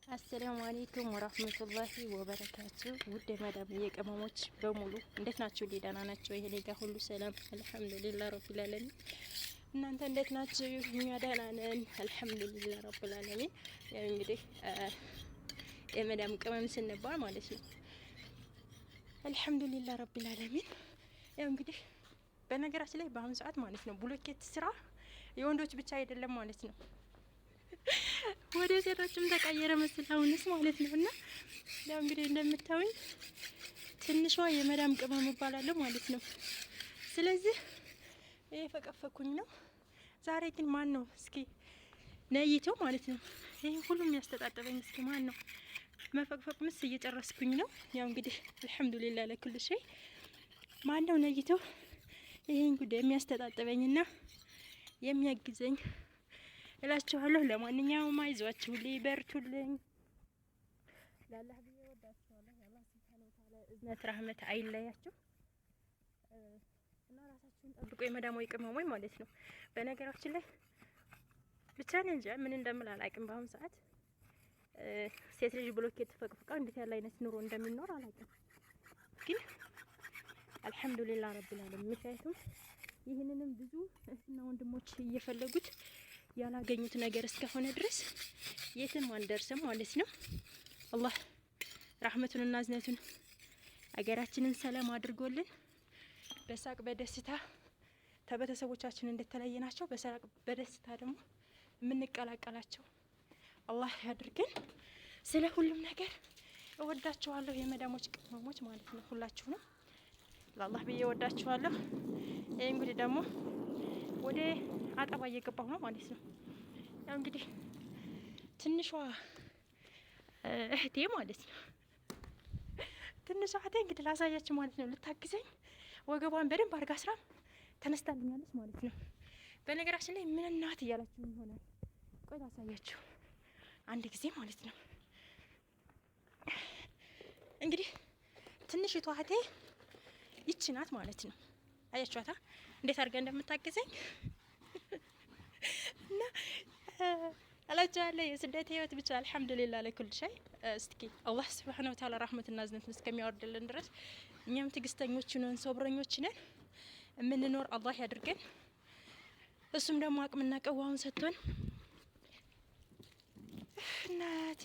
السلام عليكم ورحمة الله وبركاته። ውድ የመዳም የቅመሞች በሙሉ እንዴት ናችሁ? ደህና ናቸው? ይሄ ጋ ሁሉ ሰላም الحمد لله رب العالمين። እናንተ እንዴት ናችሁ? እኛ ደህና ነን الحمد لله رب العالمين። ያው እንግዲህ የመዳም ቅመም ስንባል ማለት ነው الحمد لله رب العالمين። ያው እንግዲህ በነገራችን ላይ በአሁኑ ሰዓት ማለት ነው ብሎኬት ስራ የወንዶች ብቻ አይደለም ማለት ነው፣ ወደ ሴቶችም ተቀየረ መስል አሁንስ ማለት ነው። እና ያው እንግዲህ እንደምታዩኝ ትንሿ የመዳም ቅመም እባላለሁ ማለት ነው። ስለዚህ ይሄ ፈቀፈኩኝ ነው። ዛሬ ግን ማን ነው እስኪ ነይቶ ማለት ነው ይሄ ሁሉም የሚያስተጣጥበኝ እስኪ ማን ነው? መፈቅፈቅ ምስ እየጨረስኩኝ ነው። ያው እንግዲህ الحمد لله لكل شيء። ማን ነው ነይቶ ይሄን ጉዳይ የሚያስተጣጥበኝና የሚያግዘኝ እላችኋለሁ። ለማንኛውም አይዟችሁ፣ ሊበርቱልኝ ለአላህ ብዬ ወዳችኋለሁ። የአላህ سبحانه وتعالى እዝነት ረህመት አይለያችሁ እና ራሳችሁን ጠብቁ የመዳሞይ ቅመሞች ማለት ነው። በነገራችን ላይ ብቻ እኔ እንጃ ምን እንደምል አላውቅም። በአሁኑ ሰዓት ሴት ልጅ ብሎኬት ፈቅፍቃ እንዴት ያለ አይነት ኑሮ እንደሚኖር አላውቅም። ግን الحمد لله رب العالمين። ምክንያቱም ይህንንም ብዙ እህትና ወንድሞች እየፈለጉት ያላገኙት ነገር እስከሆነ ድረስ የትም አንደርስም ማለት ነው። አላህ ራህመቱንና እዝነቱን አገራችንን ሰላም አድርጎልን በሳቅ በደስታ ከቤተሰቦቻችን እንደተለየናቸው በሳቅ በደስታ ደግሞ የምንቀላቀላቸው አላህ ያድርገን። ስለ ሁሉም ነገር እወዳችኋለሁ የመዳሞች ቅመሞች ማለት ነው። ሁላችሁንም ለአላህ ብዬ እወዳችኋለሁ። ይህ እንግዲህ ደግሞ ወደ አጠባ እየገባሁ ነው ማለት ነው። ያው እንግዲህ ትንሿ እህቴ ማለት ነው። ትንሿ እህቴ እንግዲህ ላሳያችሁ ማለት ነው። ልታግዘኝ ወገቧን በደንብ አድርጋ ስራም ተነስታልኛለች ማለት ነው። በነገራችን ላይ ምን እናት እያላችሁ ይሆናል። ቆይ ላሳያችሁ አንድ ጊዜ ማለት ነው። እንግዲህ ትንሽቷ እህቴ ይቺ ናት ማለት ነው። አያችኋታ እንዴት አድርጋ እንደምታግዘኝ እና እላችኋለሁ። የስደት ህይወት ብቻ الحمد لله لكل شيء። እስኪ አላህ سبحانه وتعالى ረህመትና እዝነቱን እስከሚያወርድልን ድረስ እኛም ትግስተኞች ነን፣ ሶብረኞች ነን የምንኖር አላህ ያድርገን። እሱም ደግሞ አቅምና ቅዋውን ሰጥቶን እናቴ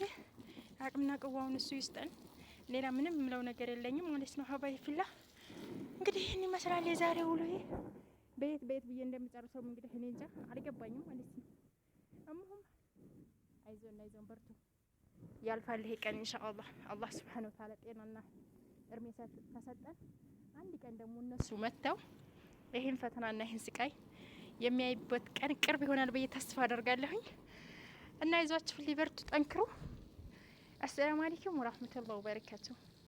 አቅምና ቅዋውን እሱ ይስጠን። ሌላ ምንም የምለው ነገር የለኝም ማለት ነው። حبايبي في الله እንግዲህ ይህን ይመስላል የዛሬ ውሎዬ። በየት በየት ብዬ እንደምጨርሰው እንግዲህ እኔ እንጃ አልገባኝም ማለት ነው። እሙሁም አይዞን አይዞን በርቱ፣ ያልፋል ይሄ ቀን ኢንሻአላህ። አላህ سبحانه وتعالى ጤናና እድሜ ከሰጠን አንድ ቀን ደግሞ እነሱ መጥተው ይህን ፈተናና ይህን ስቃይ የሚያይበት ቀን ቅርብ ይሆናል ብዬ ተስፋ አደርጋለሁኝ። እና ይዟችሁ ሊበርቱ፣ ጠንክሩ። السلام عليكم ورحمة الله وبركاته።